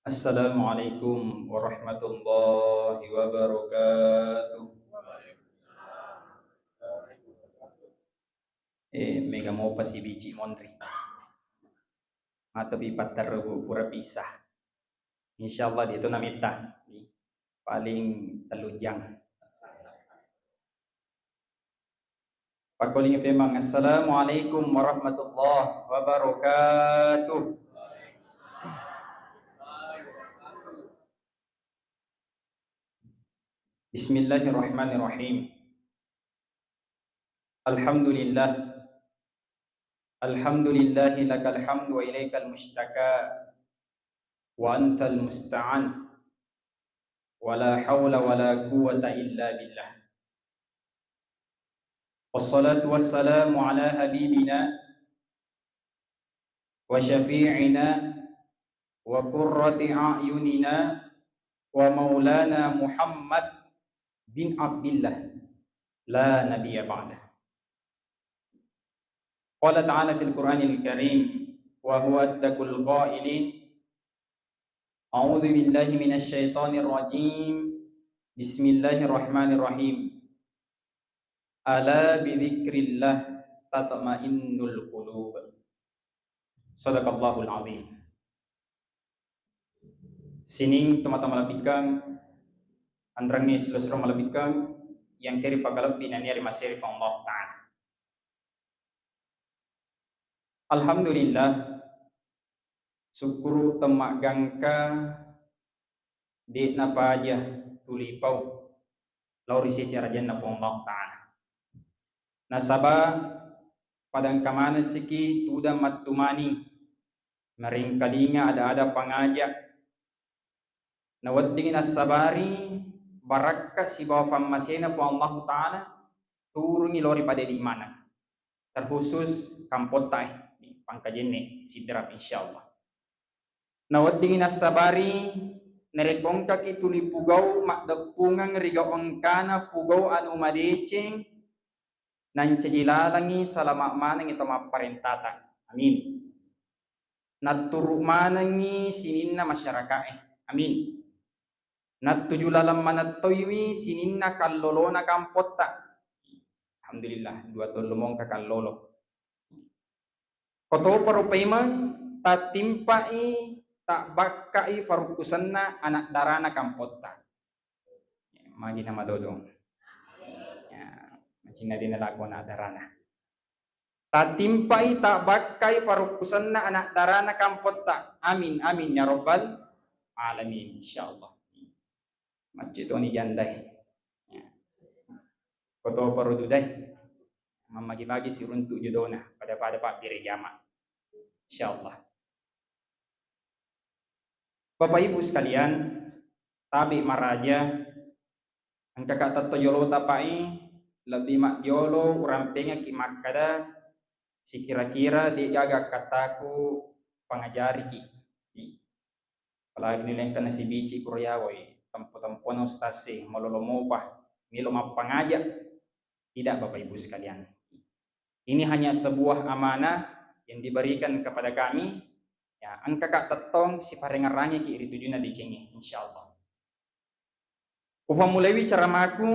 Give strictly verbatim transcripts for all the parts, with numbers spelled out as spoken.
Assalamualaikum warahmatullahi wabarakatuh. Eh, mega mopa sibici monri. Matopi patterru pura pisah. Insyaallah dia tu nametta. Paling tellu jang. Pakkolingi pemang, "Assalamualaikum warahmatullahi wabarakatuh." Bismillahirrahmanirrahim. Alhamdulillah. Alhamdulillahi lakal hamdu wa ilaikal mustaka wa antal musta'an. Wa la haula wa la quwwata illa billah. Wassalatu wassalamu ala habibina wa syafi'ina wa qurrati a'yunina wa maulana Muhammad bin Abdillah, la nabiyya ba'dah. Qala ta'ala fil Qur'anil Karim, wa huwa asdaqul qailin, a'udzu billahi minasy syaithanir rajim. Bismillahirrahmanirrahim. Ala bidzikrillah tatmainnul qulub. Sadaqallahul azim. Sining tomatoa malebbikeng, anrengnge silessureng malebbikeng, yang keri pakalebbi nennia rimaseri Puang Allah Ta'ala. Alhamdulillah, sukkuru temmaggangka de'na paja tuli pau lao ri sese arajanna Puang Allah Ta'ala. Nasaba pada engka manessiki tudang mattumaning, marengkalinga ada-ada pangaja, naweddingi nassabari barakka sibawa pammasena Puang Allahu Ta'ala turungi lao ri pada idi maneng, terkhusus kampotta e, Pangkajenne Sidrap, insyaallah. Naweddingi nassabari narekko engkaki tuli pugau maddeppungeng ri gau engkana pugau anu madeceng, nancaji lalengngi salama manengngi to mapparentata. Amin. Natturu manengngi sininna masyarakae. Amin. Nattuju laleng manettoiwi sininna kallolona kampotta. Alhamdulillah, dua tellu mongka kallolo. Kotoparo paimeng tattimpai, tabbakkai farukkusenna anak darana kampotta. Magi nama dodong. Ya, macinna dina lako anak darana. Tattimpai, tabbakkai farukkusenna anak darana kampotta. Amin, amin ya rabbal alamin, insyaallah. Maccu toni jandai. Ya. Kotoparo dudai. Mammagi-magi siruntu jodona, pada-pada pabbere jama. Insyaallah. Bapak Ibu sekalian, tabe maraja, engkaka tetto jolo tapai, lebbi majjolo urampengekki makkada, sikira-kira degaga akkattaku pangajariki. Apalagi nilengka nasibici kuro yawoi, tempo-tempona ustaz e, malolo mopa, melo mappangaja. Tidak, Bapak Ibu sekalian. Ini hanya sebuah amanah yang diberikan kepada kami. Ya, engkaka tettong siparengerangiki ri tujunna decengnge, insyaallah. Ufammulaiwi ceramaku,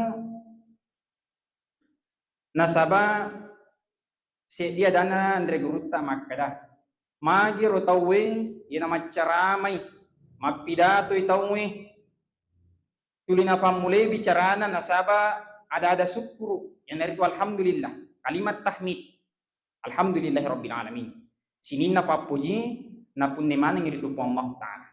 nasaba seddi adanna anre gurutta makkada, magi ro tauwe iya namaccaramai, mappidatoi tauwe, tuli napammulai bicarana nasaba ada-ada sukkuru, iyanaritu alhamdulillah, kalimat tahmid. Alhamdulillahirabbil alamin. Sininna pappuji napunne maneng ritu Puang Allah Ta'ala.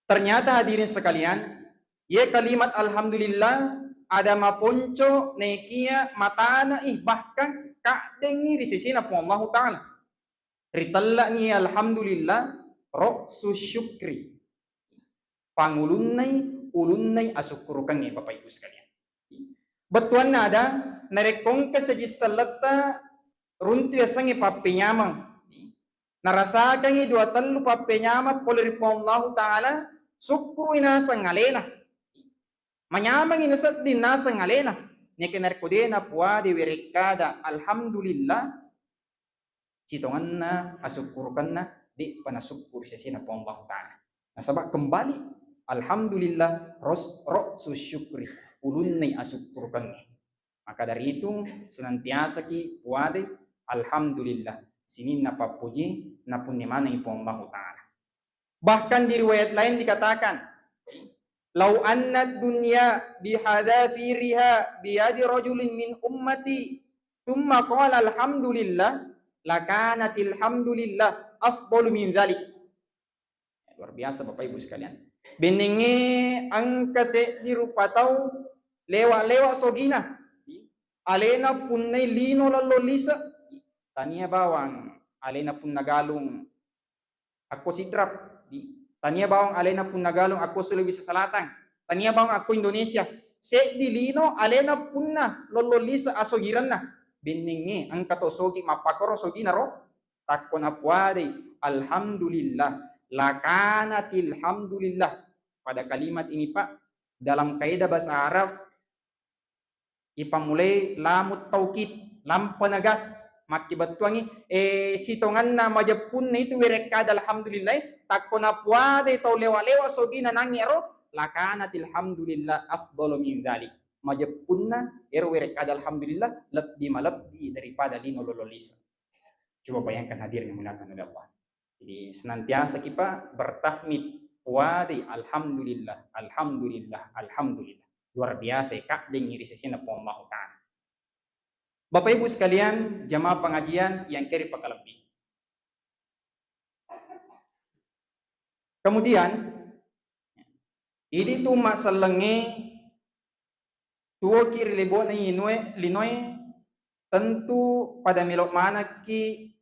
Ternyata hadirin sekalian, ye kalimat alhamdulillah ada maponco nekia matanai bahkan kaddengi ri sesena Puang Allah Ta'ala. Ritellani alhamdulillah ra'su syukri. Pangulunnai, ulunnai asukkurukengnge, Bapak Ibu sekalian. Bettuanna ada, narekko engka seji selletta runtu yasengnge pappenyameng. Narasakangngi dua tellu pappenyameng pole ri Puang Allahu Ta'ala, sukkurui naseng alena. Manyamengngi nasedding naseng alena. Neke narekko de napuade werekkada, alhamdulillah, sitongenna asukkurukenna, de'pa nasukkuru sesena Puang Allahu Ta'ala. Nasaba kembali, alhamdulillah, ros-, ra'sus syukri, ulunnai asukkurukengnge. Maka dari itu, senantiasaki puadai alhamdulillah, sininna pappuji napunni manengngi Puang Allahu Ta'ala. Bahkan di riwayat lain dikatakan, "Lau anna dunya bihadzafiriha biyadi rajulin min ummati, tsumma qala alhamdulillah, lakanatil hamdulillah afdalu min dzalik." Luar biasa, Bapak Ibu sekalian. Bennengnge engka seddi rupa tau lewa-lewa sogina. Alena punnai lino lollo lise. Tania bawang alena punna galung akko Sidrap. Tania bawang alena punna galung akko Sulawesi Selatan. Tania bawang akko Indonesia. Seddi lino alena punna lollo lise asogirenna. Bennengnge engka to sogi mappakoro sogina ro. Takko napuadai, alhamdulillah, lakanatil hamdulillah. Pada kalimat ini, Pak, dalam kaidah bahasa Arab, ipammulai lamut taukid, lam penegas, makkibettuangngi, eh, sitonganna majeppunna itu werekkada alhamdulillah, takko napuadai tau lewa-lewa sogina nangnge ro, lakanatil hamdulillah afdalu min dzalik. Majeppunna ero werekkada alhamdulillah lebbi malebbi daripada lino lollo lise. Coba bayangkan hadirin yang dimuliakan oleh Allah. Jadi senantiasa kita bertahmid, puadai alhamdulillah, alhamdulillah, alhamdulillah. Luar biasa ya, Kak, dengan iri sesena Puang Allahu Ta'ala. Bapak Ibu sekalian, jamaah pengajian yang keri pakalebbi. Kemudian, idi tu massellengnge tuoki ri lebo'na linoe, linoe, tentu pada melo manekki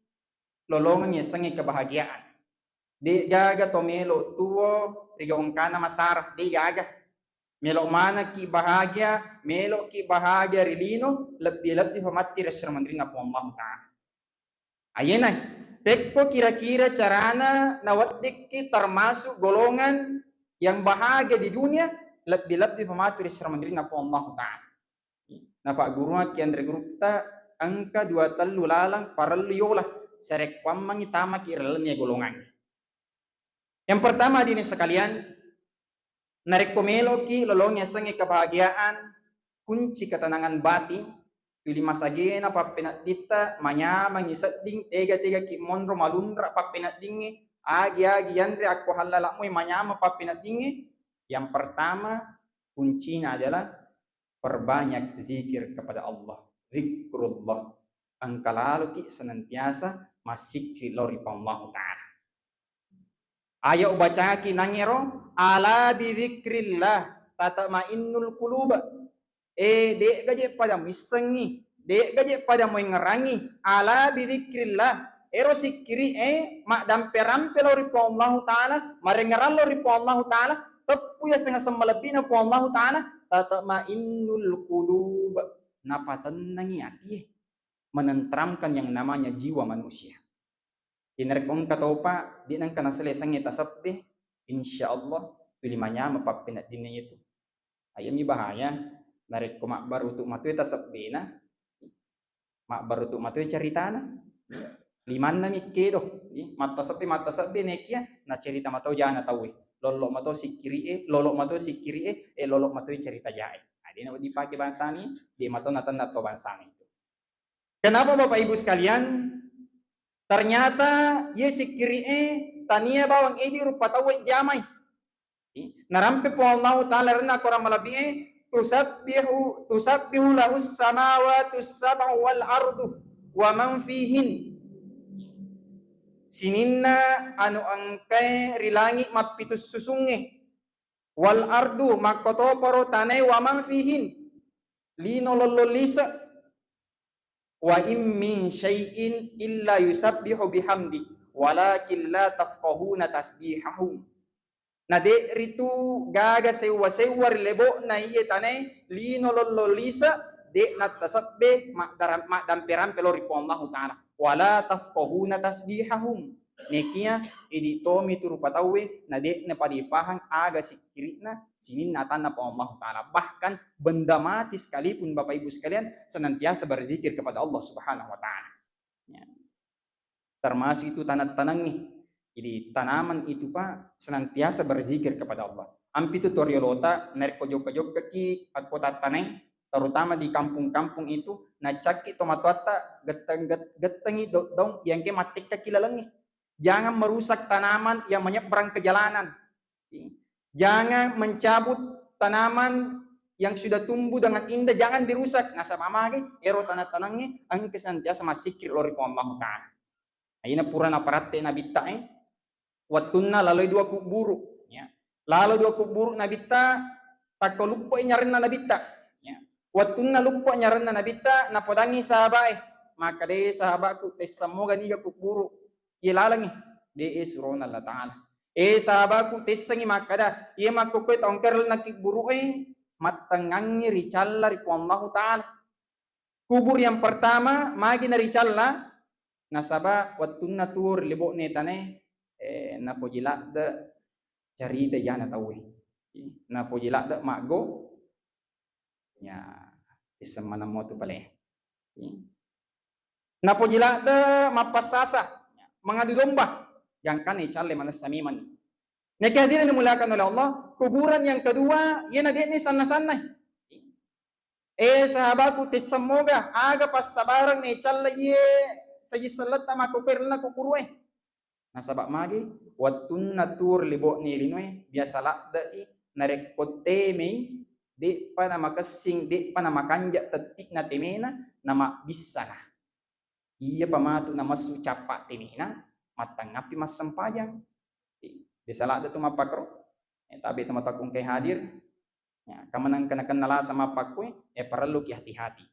lolongeng yasengnge kebahagiaan. De gaga to melo tuo ri gau engkana masara, de gaga. Melo manekki bahagia, meloki bahagia ri lino, lebbi-lebbi pa matti ri esso ri munrinna Puang Allahu Ta'ala. Ayena, pekko kira-kira carana naweddikki termasuk golongan yang bahagia di dunia, lebbi-lebbi pa matu ri esso ri munrinna Puang Allahu Ta'ala. Napagguruakki anre gurutta engka dua tellu laleng parellu yola sarekkuammengngi tamaki ri lalenna golongangnge. Yang pertama, hadirin sekalian, narekko meloki lolongi yasengnge kebahagiaan, kunci ketenangan batin, tuli masagena pappenedditta, manyamengngi sedding, tega-tegaki monro malunra pappeneddingnge, agi-agi yanre akko hallala moi manyameng pappeneddingnge. Yang pertama, kuncina adalah perbanyak zikir kepada Allah, zikrullah. Engka laloki senantiasa massikkiri lao ri Puang Allahu Ta'ala. Aya ubacaki nangero, "Ala bidzikrillah tatmainnul qulub." Eh, de'ga je pada muissengngi, de'ga je pada muengngerangngi, "Ala bidzikrillah." Ero sikkiri e maddampe-rampe lao ri Puang Allahu Ta'ala, marengngerang lao ri Puang Allahu Ta'ala, teppu yaseng aseng malebbina Puang Allahu Ta'ala, tatmainnul qulub, napatennangi atie, menenteramkan yang namanya jiwa manusia. Jadi narekko engka topa, de nengka nasalai sengnge tasebbe, insya Allah tuli manyameng pappeneddinna itu. Ayami bahaya, narekko mabbarutu matoi tasebbena, mabbarutu matoi caritana, limanna mi kedo, mattasebbe, mattasebbe nekia nacerita matau jana tauwe, lollo matau sikkiri e, lolo matau sikkiri e, e lolo matoi cerita jae. Nah, de na dipake bangsani, de matau natenna to bangsani itu. Kenapa, Bapak Ibu sekalian? Ternyata ye sikkiri e tania bawang edi rupa tauwe jamai. Narampe Puang Allahu Ta'ala renna Quran malebbi e, "Tusabbihu, tusabbihu lahus samawati sab'u wal ardu wa man fihin." Sininna anu engkae ri langi mappitussusungnge, wal ardu, makkotoparo tanae, wa man fihin, lino lollo lise. "Wa in min syai'in illa yusabbihu bihamdi, walakin la tafqahuna tasbihahum." Na de ritu gaga sewwa-sewwa ri lebo'na iye tanae, lino lollo lise, de nattasebbe maddara-, maddampe-rampe lao ri Puang Allahu Ta'ala. "Wala tafqahuna tasbihahum." Nekia idi tomi tu rupa tauwe na de napada ipahang aga sikkiri'na sininna atanna Puang Allahu Ta'ala. Bahkan benda mati sekalipun, Bapak Ibu sekalian, senantiasa berzikir kepada Allah Subhanahu wa Ta'ala. Ya. Termasuk itu taneng-tanengnge. Jadi tanaman itu, Pak, senantiasa berzikir kepada Allah. Ampi tu to riolota, narekko jokka-jokkaki akko tattanai, terutama di kampung-kampung itu, nacakki tomatoatta getteng-, get-, gettengi do-, daung yang ke mattekkaki lalengnge. Jangan merusak tanaman yang menyeberang ke jalanan. Jangan mencabut tanaman yang sudah tumbuh dengan indah, jangan dirusak. Nasaba magi ero tanang-tanangnge engka senantiasa massikkiri lao ri Puang Allahu Ta'ala. Aina pura naparatte nabitta, eh, wettunna laloi dua kubburu, ya. Lalo dua kubburu nabitta, takko luppo nyarenna nabitta, ya. Wettunna luppo nyarenna nabitta, napodangi sahabae, makkeda, "Eh, sahabaku, tesseng moga niga kubburu iye lalengnge?" "De, eh, surona Allah Ta'ala." "Eh, sahabaku, tessengi makkeda, iye makkokkoe taungkere lalenna kibburu'e, mattengngangngi ricalla ri Puang Allahu Ta'ala." Kubur yang pertama magi naricalla, nasaba wettunna tuo ri lebo'ne tanae, eh, napoji ladde carita jana tauwe. Napoji ladde maggo, ya, tesseng maneng mo tu pale. Napoji ladde mappassasa, mengadu domba, gangkanna icalle manessa memang. Neke hadirin dimuliakan oleh Allah, kuburan yang kedua, iyena de'ni sanna-sanna. Eh, sahabaku, tesseng moga, aga passabareng naicalla iye saji selletta makkokkoe ri lalenna kuburue? Nasaba magi, wettunna tuo ri lebo'ne linoe, biasa ladde'i, narekko temei, de'pa namakessing, de'pa namakanja tetti'na temena, namabbissana. Iyapa matu namessu cappa temena, mattangappi massempajang. Biasa ladde tu mappakro. Eh, tabe tomatoakku engkae hadir. Ya, kamaneng kena-kena lasa mappakkue, eh, parelluki hati-hati.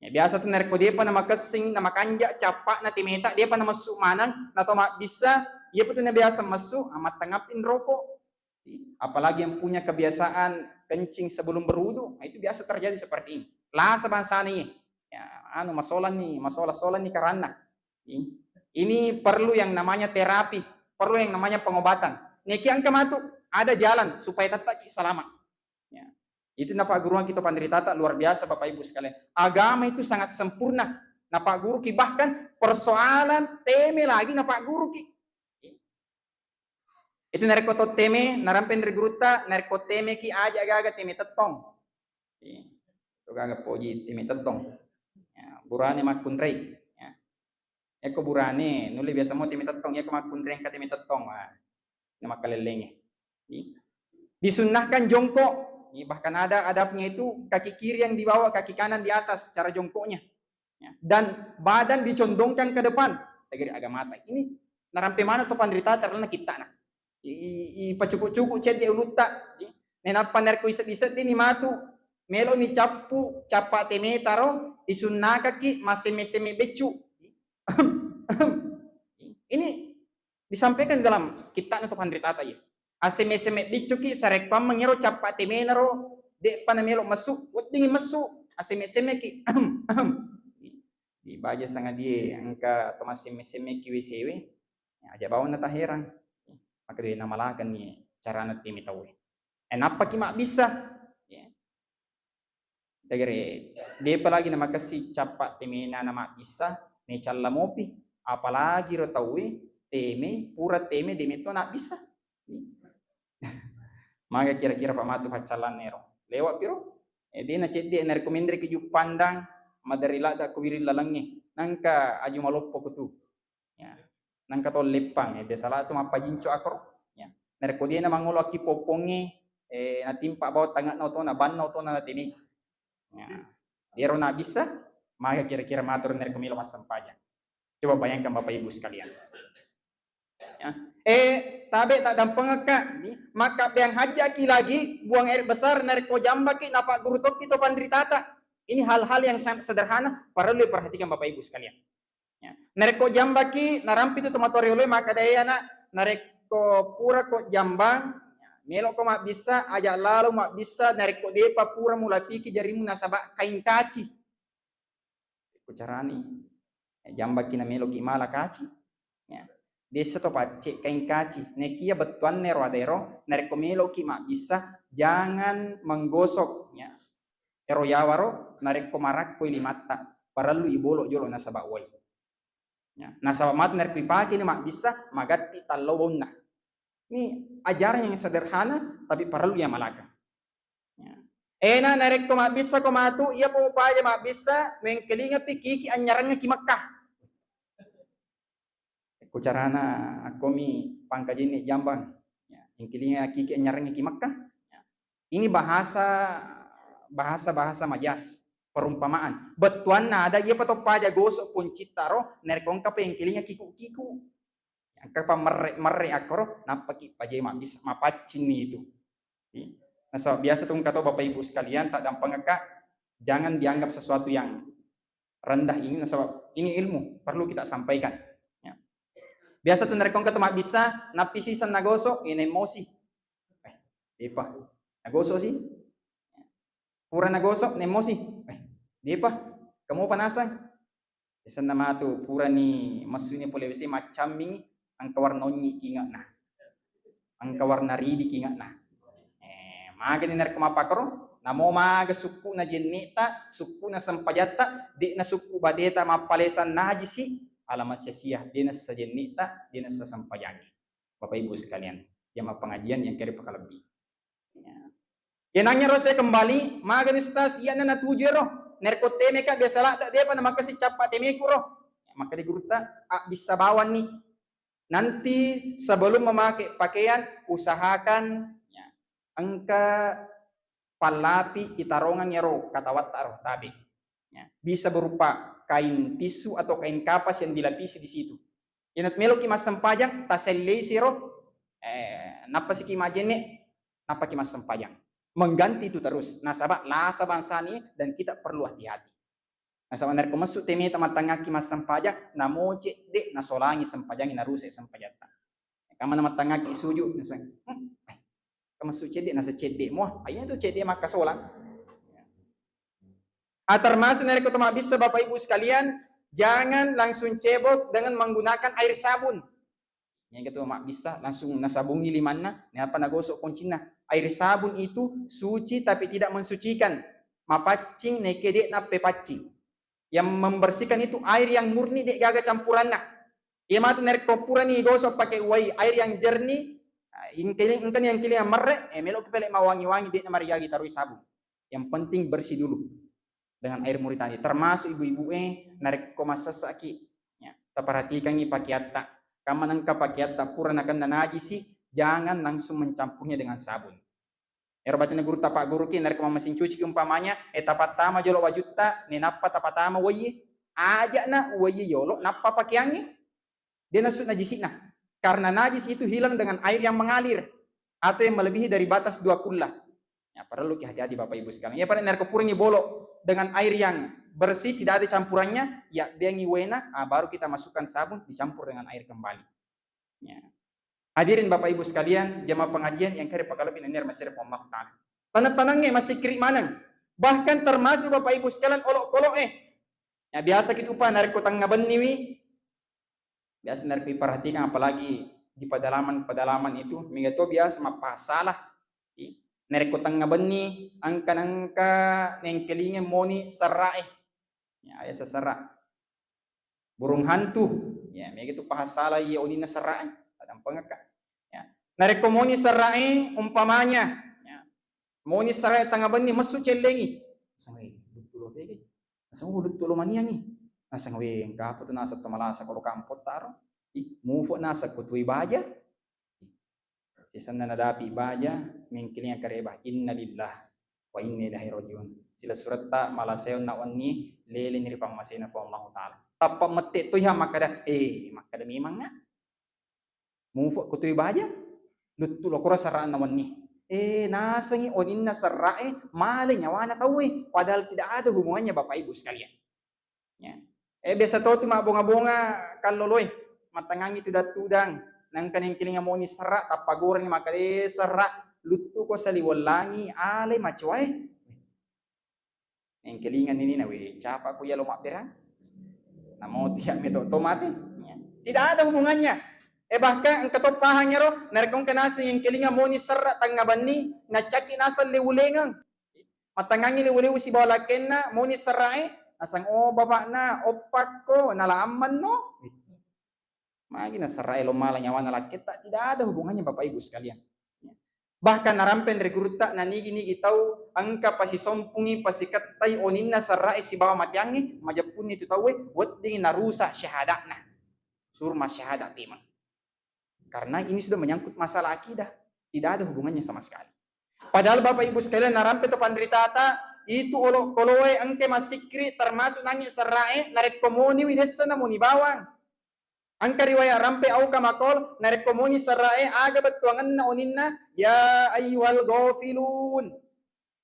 Ya, biasa tu narekko depa namakessing, namakanja cappa'na temeta, depa namessu maneng, nato mabbissa, iyapa tu nabiasa messu, ah, mattangappi roko. Apalagi yang punya kebiasaan kencing sebelum berwudu, nah, itu biasa terjadi seperti ini. Lasa bangsana iye. Ya, anu, masolanni, masola-solanni karanna. Ini perlu yang namanya terapi, perlu yang namanya pengobatan. Neki engka matu, ada jalan supaya tettaki selamat. Ya. Itu napagguruan kita panderitata luar biasa, Bapak Ibu sekalian. Agama itu sangat sempurna. Napagguruki bahkan persoalan teme lagi napagguruki. Itu narekko to teme, narampeng ri gurutta, narekko temeki aja gaga teme tettong. Iya. To gaga poji teme tettong. Ya, burane makkunrai. Ya. Eko burane, nulle biasa mo teme tettong, eko makkunrai engka teme tettong, wah, na makkalellengnge. Iya. Disunnahkan jongkok. Iya, bahkan ada adabnya itu kaki kiri yang di bawah, kaki kanan di atas, cara jongkoknya. Ya, dan badan dicondongkan ke depan. Tegeri agamata. Ini narampe mana to panderitata ri lalenna kittana. I, i, ipacuku-cuku cedde ulutta. Nenappa narekko iseddi-seddini matu, meloni cappu, cappa temetaro, isunnakaki massemme-semme beccu. Ini disampaikan di dalam kittana to panritata, ya. Asemme-semme biccuki, sarekkuammeng ero cappa temenaro, de'pa namelo messu, weddingi messu, asemme-semmeki. Di baja sangadie engka to massemme-semmeki W C W, ya, aja bawang nataherang. Maka de namalakenni carana teme tauwe. Eh, nappaki mabbissa. Ya. Tegere, depa lagi namakessi cappa temena namabbissa, necalla mopi. Apalagi ro tauwe, teme, pura teme, de metto nabbissa. Maga kira-kira pamatu paccallanna ero? Lewat piro? Eh, de nacedde, narekko menreki Juppandang, maderi ladda ko wiring lalengnge. Nangka aju maloppo ko tu. Ya. Nangka to leppang, eh, biasa la tu mappajinco akoro. Ya. Narekko de namangolo akki poppongnge, eh, natimpa bawang tange'na otona, banna otona nateme. Ya. Ero nabbissa, maga kira-kira matu narekko melo massempajang. Coba bayangkan Bapak Ibu sekalian. Ya. Eh, tabe taddampengekka, makkabbeang hajjaki lagi buang air besar narekko jambaki napagguru tokki to panritata. Ini hal-hal yang sangat sederhana, perlu diperhatikan Bapak Ibu sekalian. Ya. Narekko jambaki, narampi tu tomatoa rioloe makkeda, "Eh, ana, narekko pura ko jambang, melo ko mabbissa, aja lalo mabbissa narekko depa pura mulapiki jarimu nasaba kaing kaci." Ko carani, eh, jambaki na meloki mala kaci. Ya. Biasa to pacce kaing kaci. Nekia bettuanna ero ada ero, narekko meloki mabbissa, jangan menggosok. Ya. Ero yawaro, narekko marakkoi limatta, parellu ibolo jolo nasaba wai. Ya, nasaba matu narekko ipakeni mabbissa, magatti tallo baunna. Ini ajaran yang sederhana, tapi perlu iamalkan. Ya. Ena narekko mabbissako matu, iya pa mupaja mabbissa, mengkelingapi kiki anyarengngeki Mekkah. Ko carana akkomi pangkajinni jambang. Ya, engkilinga kiki anyarengngeki Mekkah. Ya. Ini bahasa, bahasa-bahasa majas, perumpamaan. Bettuanna ada iya pa to paja gosok kuncitta ro, narekko engka pa engkilinga kiku-kiku. Engka pa merre-merre akkoro, nappaki pajai mabbissa, mapaccinni itu. Nasaba biasa tu engka to Bapak Ibu sekalian, taddampengekka, jangan dianggap sesuatu yang rendah ini, nasaba ini ilmu, perlu kita sampaikan. Ya. Biasa tu narekko engka to mabbissa, nappi siseng nagosok, ini emosi. Eh, depa. Nagosok si. Pura nagosok, nemmosi. Eh, depa. Kamu apa nasang? Senna matu, purani messuni pole W C, maccammingi, engka warna onnyi kinge'na. Engka warna ridi kinge'na. Eh, magani narekko mappakaro, namo maga sukku'na jenne'ta, sukku'na sempajatta, de'na sukku bateta mappalesang najisi, alamat sia-sia, de'na sia jenne'ta, de'na sia sempajangnge. Bapak Ibu sekalian, jamaah pengajian yang kere pakalebbi. Ya. Yenangnya ro saya kembali, magani Ustaz, iyana natuju ero. Narekko temeka biasa ladde, depa namakasi cappa temeku ro. Makkeda gurutta, abbissa bawanni. Nanti sebelum memakai pakaian, usahakan, ya, engka pallapi itarongeng ero katawatta ro tabe. Ya, bisa berupa kain tisu atau kain kapas yang dilapisi di situ. Ina meloki massempajang, tasellei siro, eh, nappasiki majenne, nappaki massempajang. Mengganti itu terus. Nasaba lasa bangsani dan kita perlu hati-hati. Nasaba narekko messu temeta mattangakki massempajang, namo cedde nasolangi sempajangi, naruse sempajatta. Kamana mattangakki suju, naseng, "Hmm, eh, kamassu cedde, nasa cedde mua." Aina tu cedde makkasolang. Ah, termasuk narekko to mabbissa, Bapak Ibu sekalian, jangan langsung cebok dengan menggunakan air sabun. Yang itu mabbissa langsung nasabungi limanna, napa nagosok kuncinna. Air sabun itu suci tapi tidak mensucikan. Mapaccing neke de nappepaccing. Yang membersihkan itu air yang murni, de gaga campuranna. Iya matu narekko purani gosok pakai uwai, air yang jernih, ah, engkani, engkani yang kilinga merre, eh, melo ki pele mawangi-wangi, de namariagi taroi sabun. Yang penting bersih dulu dengan air murni tadi. Termasuk ibu-ibu, eh, narekko massessaki, ya, taperhatikangi pakeatta. Kamma nengka pakeatta pura nakenna najisi, jangan langsung mencampurnya dengan sabun. Ero batinna gurutta pagguruki, narekko mammasing cuciki umpamanya, eh, tapattama jolo wajutta, nenappa tapatama uwaiye, aja'na uwaiye yolo, nappa pakeangnge, de nassu najisi'na. Karena najis itu hilang dengan air yang mengalir atau yang melebihi dari batas dua kullah. Ya, perlu ki hati-hati Bapak Ibu sekalian. Ya, pada narekko purani bolo dengan air yang bersih, tidak ada campurannya, ya, beangi wena, ah, baru kita masukkan sabun, dicampur dengan air kembali. Ya. Hadirin Bapak Ibu sekalian, jamaah pengajian yang kere pakalebbi nennia masere Puang Allah Ta'ala. Taneng-tanengnge massikkiri maneng. Bahkan termasuk Bapak Ibu sekalian, olok-kolok, eh. Ya, biasa kita upa narekko tengnga benniwi. Biasa narekko diperhatikan, apalagi di pedalaman-pedalaman itu, mega to biasa mappasalah. I, narekko tengnga benni, engka-, engka nengkelinga moni serra'e. Ya, aya seserra. Burung hantu. Ya, mega tu pahassala iya oninna serra'e. Tadampengekka. Ya. Narekko moni serra'e, umpamanya, ya, moni serra'e tengnga benni, messu cellengi. Naseng, "Weh, luttu lo pege." Naseng, "Oh, luttu lo maniangi." Naseng, "Weh, engka apa tu naseng to malasa ko lo kampong taro?" Ih, mufo naseng ko tuwi baja. Sisenna nadapi baja, mengkilinga kareba, "Innalillah wa inna ilaihi rajiun." Silessuretta malasae onna wenni, leleni ri pammasena Puang Allahu Ta'ala. Tappa mette to iya makkada, eh, makkada memangnga. Mufo ko tuwi baja, luttu lo koro serra'na wenni. Eh, nasengi oninna serra'e, male nyawana tauwe, padahal tidak ada hubungannya Bapak Ibu sekalian. Ya. Eh, biasa to tu mabbonga-bonga kalloloe, mattengngangi tudang-tudang, nengka nengkilinga moni serra, tappagurani makkada, "Eh, serra, luttu ko saliweng langi, alai macoae." Nengkilinga ninina, "Weh, capa ko iya lo mabberang? Namo tiak meto to mate." Ya. Tidak ada hubungannya. Eh, bahkan engka to pahang ero, narekko engka naseng nengkilinga moni serra tengnga benni, nacakki naseng lewu-lengeng. Mattengngangi lewu-lewu sibawa lakkenna, moni serra'e, naseng, "Oh, bapakna, oppakko, nala ammenno." Magi naserrae lo mala nyawana lakketta, tidak ada hubungannya Bapak Ibu sekalian. Bahkan narampe ri gurutta, nanigi-nigi tau engka pasisompungi, pasikettai oninna serrae sibawa mateangnge, majeppunni tu tauwe, weddingi narusak syahada'na. Suruh masyahada memang. Karena ini sudah menyangkut masalah akidah, tidak ada hubungannya sama sekali. Padahal Bapak Ibu sekalian, narampe to panritata, itu olokoloe engke massikkiri termasuk nangi serrae, narekko moniwi dessa namoni bawang. Engka riwayat rampe au kamakol, narekko moni serrae aga bettuangenna oninna, ya ayyuhal ghafilun.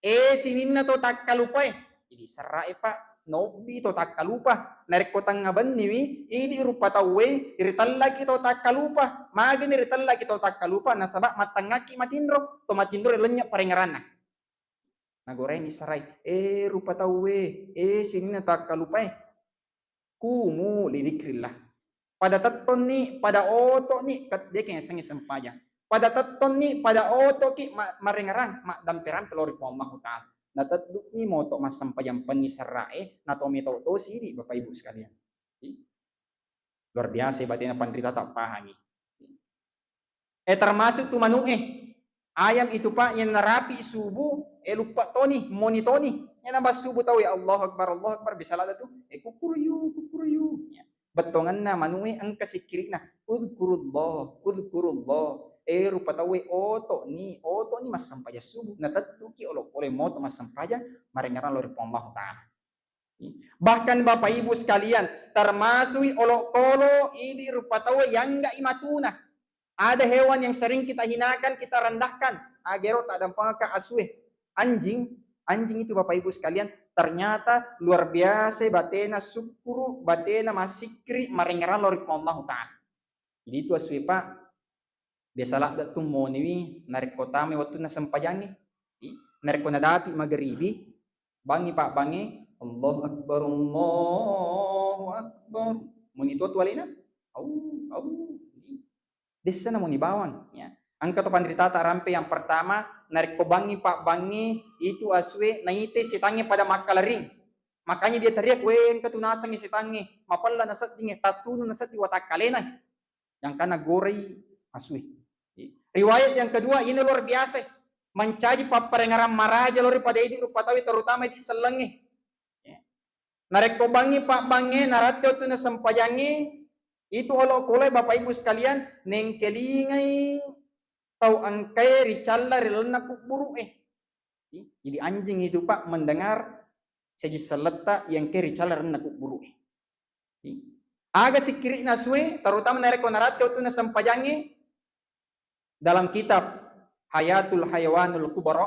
Eh, sininna to takkalupae. Jadi serrae, Pak, nobbi to takkalupa. Narekko tengnga benniwi, idi rupa tauwe, ritellaki to takkalupa. Magani ritellaki to takkalupa, nasaba mattengngaki matinro, to matinro lennye parengeranna. Nagoraini serrae, eh, rupa tauwe, eh, sininna to takkalupae. Kumu li dzikrillah. Pada tettonni, pada otoni, kat-, de'ke yasengnge sempajang. Pada tettonni, pada otoki ma-, marengerang, maddamperang lao ri Puang Allahu Ta'ala. Nateddu'ni moto massempajang penni serrae, nato meto tosi idi, Bapak Ibu sekalian. Luar biasa batena panrita, tak pahangi. Eh, termasuk tu manu'e. Ayam itu, Pak, yang narapi subuh, eh, lupa toni, moni toni. Yang nambah subuh tau, ya Allahu Akbar, Allahu Akbar, bisa lada tu. Eh, kukuruyu, kukuruyu. Ya. Bettonganna manu'e engka sikkiri'na. Udhkurullah, udhkurullah. Eh, rupa tauwe oto ni, oto ni massempajang subuh. Natettuki olokolo moto massempajang, marengerang lao ri Puang Allahu Ta'ala. Bahkan Bapak Ibu sekalian, termasui olokolo idi rupa tauwe yangga'i matuna. Ada hewan yang sering kita hinakan, kita rendahkan. Agero tak dampangka asue. Anjing, anjing itu Bapak Ibu sekalian, ternyata luar biasa batena sukkuru, batena massikkiri, marengerang lao ri Puang Allahu Ta'ala. Jadi itu asue, Pak, biasa ladde tu moniwi narekko tama wettunna sempajangnge. I, narekko nadapi mageribi, bangngi pabbangnge, Allahu Akbar, Allahu Akbar. Moni to tu alena? Au, au. Dessa na moni bawang, ya. Engka to panritata rampe yang pertama, narekko bangngi pabbangnge itu asue naite setangnge pada makkalering. Makanya dia teriak, "We, engka tu nasengnge setangnge, mapella naseddingnge, tattunu nasedding watakkalena." Yang kana gorei asue. Riwayat yang kedua, ini luar biasa. Mancaji papparengerang maraja lao ri pada idi rupa tauwe, terutama idi sellengnge. Ya. Narekko bangngi pabbangnge, naratti wettunna sempajangnge, itu olokoloe Bapak Ibu sekalian, nengkelingai tau engkae ricalla ri lalenna kubburu'e. Jadi anjing itu, Pak, mendengar seji selletta yang ke ricalla ri lalenna kubburu'e. Aga sikkiri'na asue, terutama narekko naratti wettunna sempajangnge, dalam kitab Hayatul Hayawanul Kubra,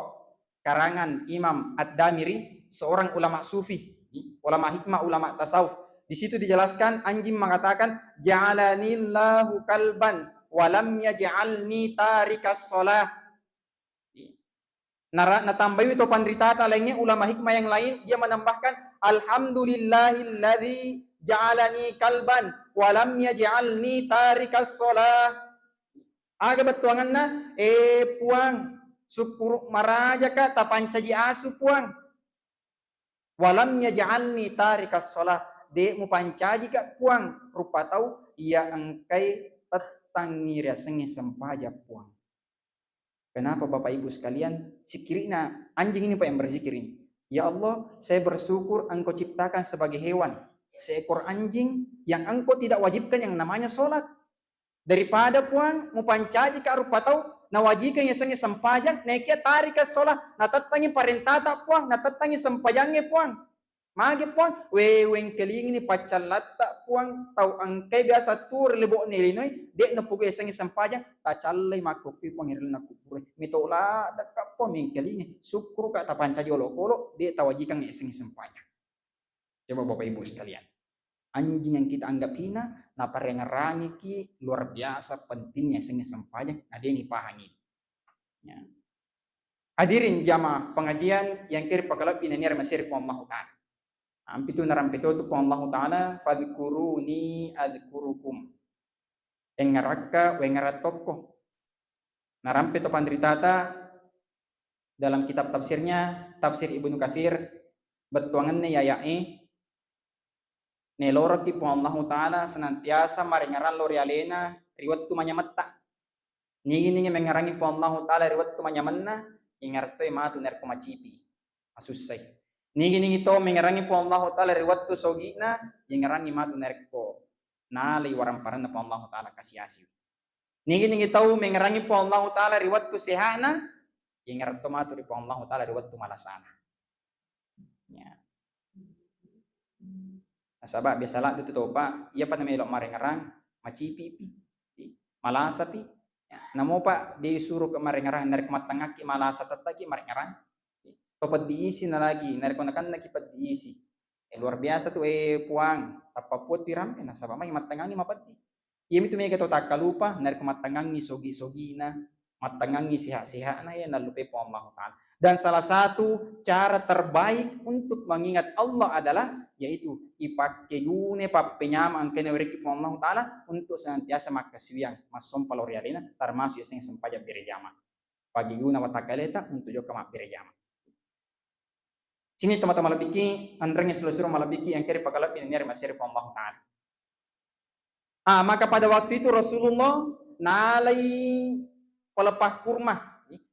karangan Imam Ad-Damiri, seorang ulama sufi, ulama hikmah, ulama tasawuf. Di situ dijelaskan, anjing mengatakan, "Ja'alanillahu kalban, walam yaj'alni tarikas shalah." Nara-, natambaiwi to panritata laingnge, ulama hikmah yang lain, dia menambahkan, "Alhamdulillahilladzi ja'alani kalban wa lam yaj'alni tarikas shalah." Aga bettuanganna, eh, Puang, sukkuru marajaka tapancaji asu, Puang. "Walam yaj'alni tarikas shalah." De' mupancajika, Puang, rupa tau iya engkai tettangngi riasengnge sempajang, Puang. Kenapa, Bapak Ibu sekalian? Sikkiri'na anjing ini, Pak, yang berzikir ini. "Ya Allah, saya bersyukur Engkau ciptakan sebagai hewan, seekor anjing yang Engkau tidak wajibkan yang namanya sholat. Daripada, Puang, mupancajika rupa tau, nawajikang yasengnge sempajang, naekia tarikas shalah, natettangngi parentata, Puang, natettangngi sempajangnge, Puang." Magi, Puang? We, wengkelingini paccallatta, Puang, tau engkai biasa tuo ri lebo'na linoe, de' napuga yasengnge sempajang, tacallai makkokkoe, Puang, ri lalenna kubburoe. Mito laddekka, Puang, mengkelingi. Sukkuruka tapancaji olokolo, de' tawajikang yasengnge sempajang. Coba Bapak Ibu sekalian. Anjing yang kita anggap hina, naparengerangiki luar biasa pentingnya yasengnge sempajang, na de' nipahangi. Ya. Hadirin jamaah pengajian yang kiri pakalebbi nennia ri masiri Puang Allahu Ta'ala. Ampitu narampe to tu Puang Allahu Ta'ala, "Fadhkuruni adzkurukum." Engngarakka, wengngarang tokko. Narampe to panritata dalam kitab tafsirnya, tafsir Ibnu Katsir, bettuangenna aya'e, Naelorokki Puang Allahu Ta'ala senantiasa marengerang lao ri alena ri wettu manyametta. Nigi-nigi mengngerangi Puang Allahu Ta'ala ri wettu manyamenna, ingertoi matu narekko macipi, masussai. Nigi-nigi to mengngerangi Puang Allahu Ta'ala ri wettu sogi'na, ingerangi matu narekko nalai waramparanna Puang Allahu Ta'ala, kasi-asi. Nigi-nigi tau mengngerangi Puang Allahu Ta'ala ri wettu seha'na, ingerto matu ri Puang Allahu Ta'ala ri wettu malasana. Ya. Nasaba biasa ladde tu topa, iyapa namelo marengerang, macipipi, malasapi. Ya. Namopa de suruh ke marengerang, narekko mattangakki malasa tettaki marengerang. To peddi isi na lagi, narekko nakennaki peddi isi. Eh, luar biasa tu, eh, Puang, tappa puat pirampe, nasaba mai mattengangi mapeddi. Iyamitu mega tau takkalupa, narekko mattengangi sogi-sogina, mattengangi sehat-sehatna, ya nallupai Puang Allahu Ta'ala. Dan salah satu cara terbaik untuk mengingat Allah adalah yaitu ipakkegune pappenyama engkae nawerekki Puang Allahu Ta'ala untuk senantiasa makkasiwiang, massompa lao ri alena, termasuk yaseng sempajang berejama. Paggiguna watakkaleta untuk jokka mabbere jama. Sini teman-teman malebbiki, enrengnge silo-silo malebbiki engkae ripakalebbi nennia ri masere Puang Allahu Ta'ala. Ah, maka pada waktu itu Rasulullah nalai pelepah kurma,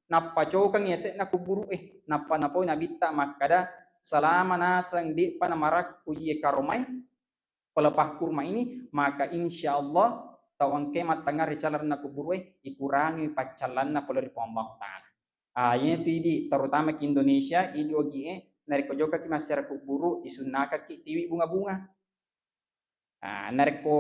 nappa cokang yase'na kuburu'e, nappa napau nabitta makkada, selama naseng de'pa namarakku iye karomai, pelepah kurma ini, maka insya Allah tau engkae mattengnga ri caleng ri kuburu'e, ikurangi paccallanna pole ri Puang Allahu Ta'ala. Ah, iyanatu idi, terutama ki Indonesia, idi ogie, narekko jokkaki massiara kuburu, isunnakakki tiwi bunga-bunga. Ah, narekko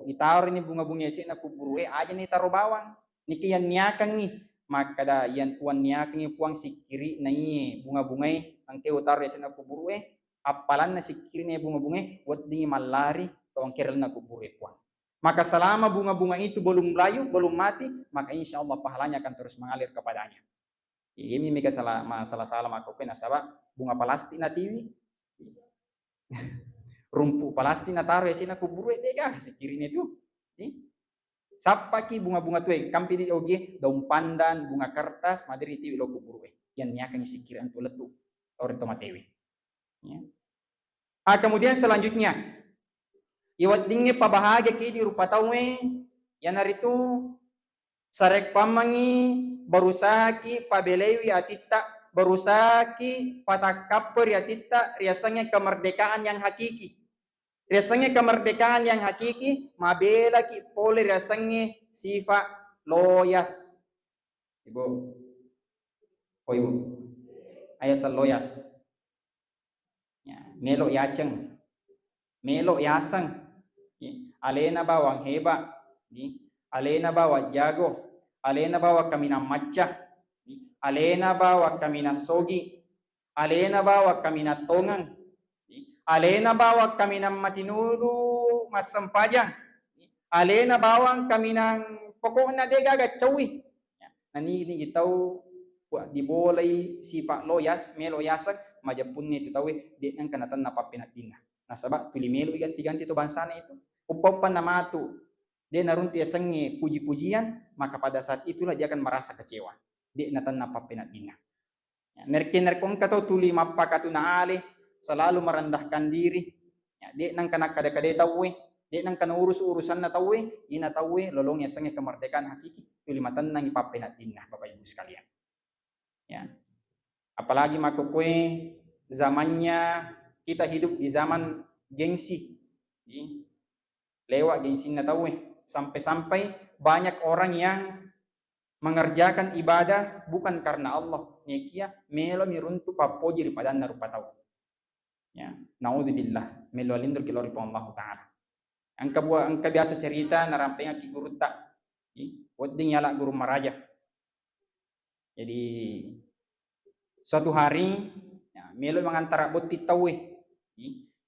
itaroni bunga-bunga yase'na kuburu'e, ajani taro bawang. Niki yanniakangngi, makkada, yan uwanniakangngi Puang sikkiri'na iye bunga-bungae engkae utaro yase'na kuburu'e, appalanna sikkiri'na iye bunga-bungae, weddingngi mallari to engkae ri lalenna kuburu'e Puang. Maka selama bunga-bunga itu belum layu, belum mati, maka insya Allah pahalanya akan terus mengalir kepadanya. Iyami mega sala-, ma-, sala-sala makkokkoe nasaba bunga palastik natiwi. Rumpu palastik nataro yase'na kuburu'e, de'ga sikkiri'na tu. Sappaki bunga-bunga tue, kampi di ogie, daun pandan, bunga kertas, maderi tiwi lao kuburu'e. Yanniakangngi sikkiri antu lettu tau ri to matewe. Ya. Ah, kemudian selanjutnya, iweddingnge pabahagiaki di rupa tauwe, iyanaritu sarekkuammengngi berusahaki pabelaiwi atitta, berusahaki patakkappoi ri atitta, riasengnge kemerdekaan yang hakiki. Riasengnge kemerdekaan yang hakiki, mabelaki pole riasengnge sifa loyas. Ibu. Oh, Ibu. Ayaseng loyas. Ya, melo yaceng. Melo yaseng. Ya, alena bawang heba. Ya, alena bawang jago. Alena bawang kaminang macca. Ya, alena bawang kaminang sogi. Alena bawang kaminang tongeng. Ya, alena bawang kaminang matinudu massempajang. Ya, alena bawang kaminang pokokna de'gaga caui. Ya, nanigi-nigi tau wa-, dibolai sifa loyas, melo yaseng, majeppunna itu tauwe, de' nengka natenna pappeneddinna. Nasaba tuli melo iganti-ganti to bangsana itu. Uppa-uppanna matu, de' naruntu yasengnge puji-pujian, maka pada saat itulah dia akan merasa kecewa. De' natenna pappeneddinna. Ya, narekki-, narekko engka tau tuli mappakatuna ale, selalu merendahkan diri, ya, de' nengka nakkada-kadai tauwe, de' nengka naurus urusanna tauwe, ina tauwe lolong yasengnge kemerdekaan hakiki, tuli matennangi pappeneddinna, Bapak Ibu sekalian. Ya. Apalagi makkokkoe zamannya kita hidup di zaman gengsi. Jadi, lewat gengsinna tauwe. Sampai-sampai banyak orang yang mengerjakan ibadah bukan karena Allah. Nekia melo mi runtu pappoji ri padanna rupa tau. Ya, naudzubillah, melo alindurki lao ri Puang Allahu Ta'ala. Engka bua-, engka biasa cerita narampengakki gurutta. Wedding yala guru maraja. Jadi, suatu hari, ya, melo mangantara botting tauwe.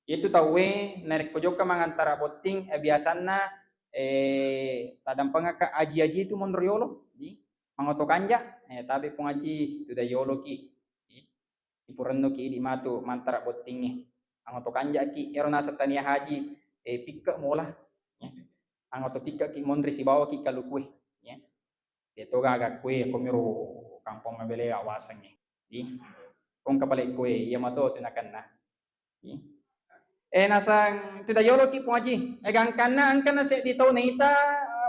Itu tauwe, narekko jokka mangantara botting, eh, biasanna, eh, tadampengakka aji-aji itu monro yolo. Mangoto kanja, eh, tabe Puang Aji, tudang yoloki. Ipurennuki idi matu mantara bottingnge. Angoto kanjaki, ero naseng tania haji, eh, pikke mola. Ya. Angoto pikkeki monri sibawaki kalukue. Ya. Deto gaga kue, komiro kampong mabele awasengnge. Di. Kong kapale kue, iya mato tu nakenna. Di. Eh, naseng tudang yolo ki Puang Haji. Eh, gangkanna engkana seddi tau naita,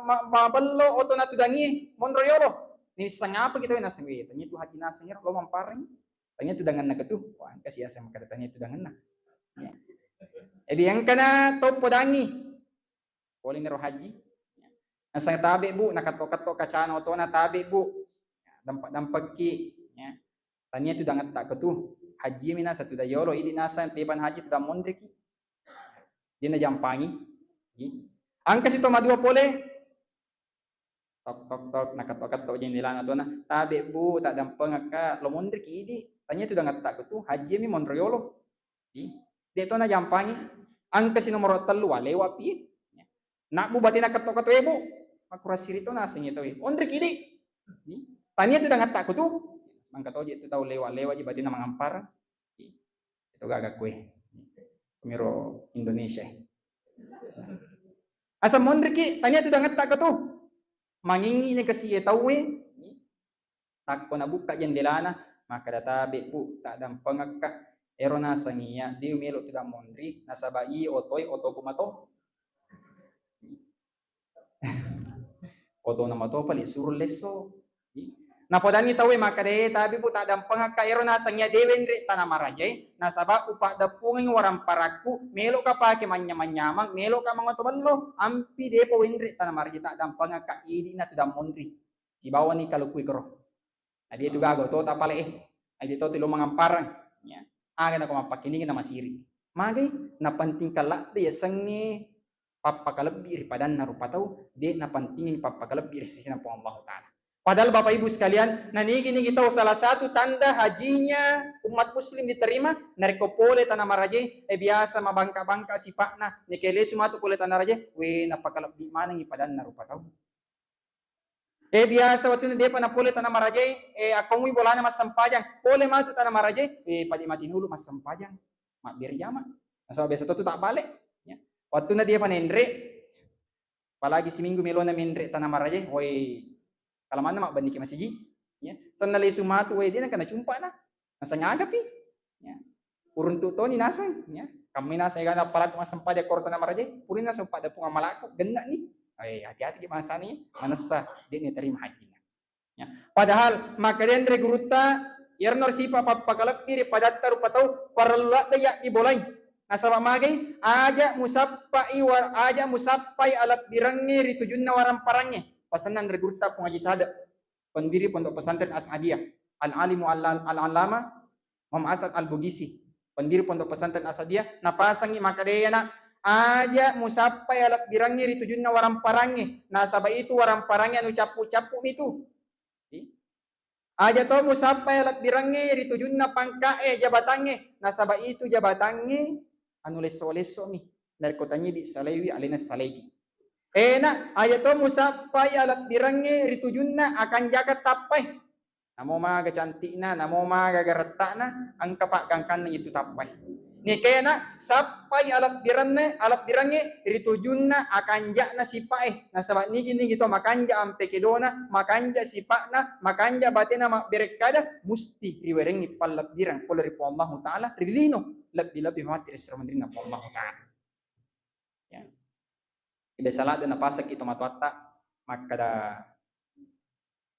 ma-, mabello otona tudangi monro yolo. Nisseng apa kita naseng, eh, tania tu haji naseng ero lo mampareng. Tania tudanganna ketu. Wah, engka siaseng makkeda tania tudanganna. Ya. Eh, di engkana tau podangi. Pole niro haji. Naseng tabe, Bu, naketto-ketto kacana otona, tabe, Bu. Dampak-dampakki, ya. Tania tudangetta ketu. Haji mi naseng tudang yolo, idi naseng tepan haji tudang monriki. Dia najampangi. Engka si to madua pole. Tok, tok, tok, naketto-ketto jendelana tona. Tabe, Bu, taddampengekka, lo monriki idi. Tania tudangetta ketu, haji mi monro yolo. Ih, de to najampangi. Engka si nomoro tellu, wa lewa pi. Nabbu batena ketto-ketto, eh, Bu. Makurang siri to naseng tau, eh. Onriki idi. Ih, tania tudangetta ketu. Mangka toje tu tau lewa-lewa ji batena mangampar. Ih, itu gaga kue. Miro Indonesia. Asa monriki, tania tudangetta ketu. Mangingi ni kasi e tauwe. Takko nabukka jendelana, makkeda, "Tabe, Bu, taddampengekka." Ero naseng iya, de melo tudang monri, nasaba i otoi otoku mato. Otona mato pale suro lesso. Napodanni tauwe makkeda, "Eh, tabe, Bu, taddampengekka." Ero naseng iya de wenre tana marajae, nasaba upaddeppungengi waramparakku, meloka pake manyamang-nyamang, meloka mangoto bello, ampi depa wenre tana marajae, taddampengekka, idina tudang monri. Sibawani kaluku ikero. Nadi tu gaga to tapale, eh. Nadi to tilo mangamparang. Ya. Aga nako mappakkiningi na masiri. Magai napentingkan ladde yasengnge pappakalebbi ri padanna rupa tau, de napentingi pappakalebbi ri sisina Puang Allahu Ta'ala. Padahal Bapak Ibu sekalian, nanigi-nigi tau salah satu tanda hajinya umat muslim diterima, narekko pole tana maraje, eh, biasa mabangka-bangka sipa'na, neke lesu matu pole tana raje, we napakalebbi manengi padanna rupa tau. Eh, biasa wettunna depa napole tana marajae, eh, akkongui bolana massempajang. Pole matu tana marajae, eh, pade mati nulu massempajang. Mabbere jama. Nasaba biasa to tu tabbale. Ya. Wettunna depa nenre, apalagi siminggu melona menre tana marajae, woi, kalamanna mabbenniki masiji. Ya. Senna lesu matu, woi, de nengka nacumpana. Naseng agapi. Ya. Uruntu toni naseng, ya. Kammi naseng egana palaku massempajang koro tana marajae, purina naseng pada punga malaku, genna ni. Eh, hati-hati ki bangsani, manessa, de ni terima hajina. Ya. Padahal, makkedai anre gurutta, iyarno sipa pappakalebbi ri padatta rupa tau, parellu ladde ya ibolai. Nasaba magai, aja musappai wa-, aja musappai alebbirengnge ri tujunna waramparangnge. Pasenna anre gurutta Puang Haji Sade. Pendiri Pondok Pesantren As'adiyah, Al-Alimu Al-, Al-Allamah Muhammad As'ad Al-Bugisi, pendiri Pondok Pesantren As'adiyah, napasangi makkedai, anak, aja musappai alebbirangnge ri tujunna waramparangnge, nasaba itu waramparangnge anu cappu-cappu mitu. Aja to musappai alebbirangnge ri tujunna pangkae, jabatangnge, nasaba itu jabatangnge anu lesso-lesso mi. Narekko tanyidi salaiwi, alena salaigi. Ena, aja to musappai alebbirangnge ri tujunna akanjaka tappai. Namo maga cantikna, namo maga garettana, engka paggangkanna itu tappai. Nikena, sappai alebbiranne, alebbirangnge ri tujunna akanja'na sipae. Nasaba nigi-nigi to makanja ampe kedona, makanja sipa'na, makanja batena mabberekkada, musti riwerengngi pallebbirang pole ri Puang Allahu Ta'ala ri lino, lebbi-lebbi matti ri sero menrinna Puang Allahu Ta'ala. Ya. Biasa ladde napasakki tomatoatta makkeda,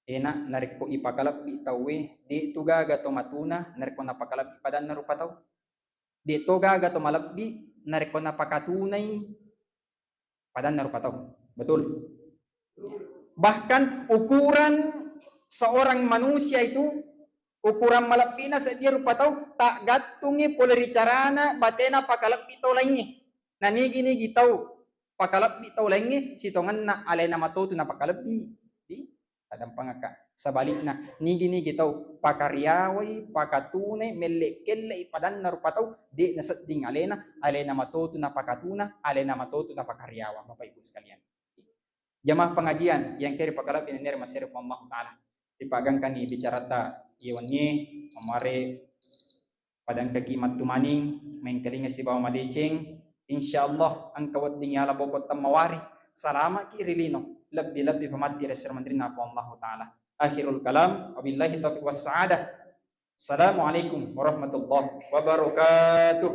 ena, narekko ipakalebbi tauwe, de tu gaga to matuna narekko napakalebbi padanna rupa tau. De to gaga to malebbi narekko napakatunai padanna rupa tau. Betul? Bahkan ukuran seorang manusia itu, ukuran malebbina seddie rupa tau, taggattungi pole ri carana batena pakalebbi tau laingnge. Na nigi-nigi tau pakalebbi tau laingnge, sitongenna alena matotu napakalebbi. Di? Tadampengekka. Sebalikna, nigi-nigi tau pakariawai, pakatunai, melle-kelle i padanna rupa tau, de nasedding alena, alena matotu napakatuna, alena matotu napakariawa, Bapak Ibu sekalian. Jamaah pengajian yang keri pakalebbi nenere masere Puang Allahu Ta'ala. Ripagangkani bicarata iye wennie, mamare padangkaki mattumaning, mengkalinga sibawa madeceng, insyaallah engka wedding yala boko temmawari, salamaki ri lino, lebbi-lebbi pamatti ri sero menrinna Puang Allahu Ta'ala. Akhirul kalam, wabillahi taufiq wassa'adah. Assalamualaikum warahmatullahi wabarakatuh.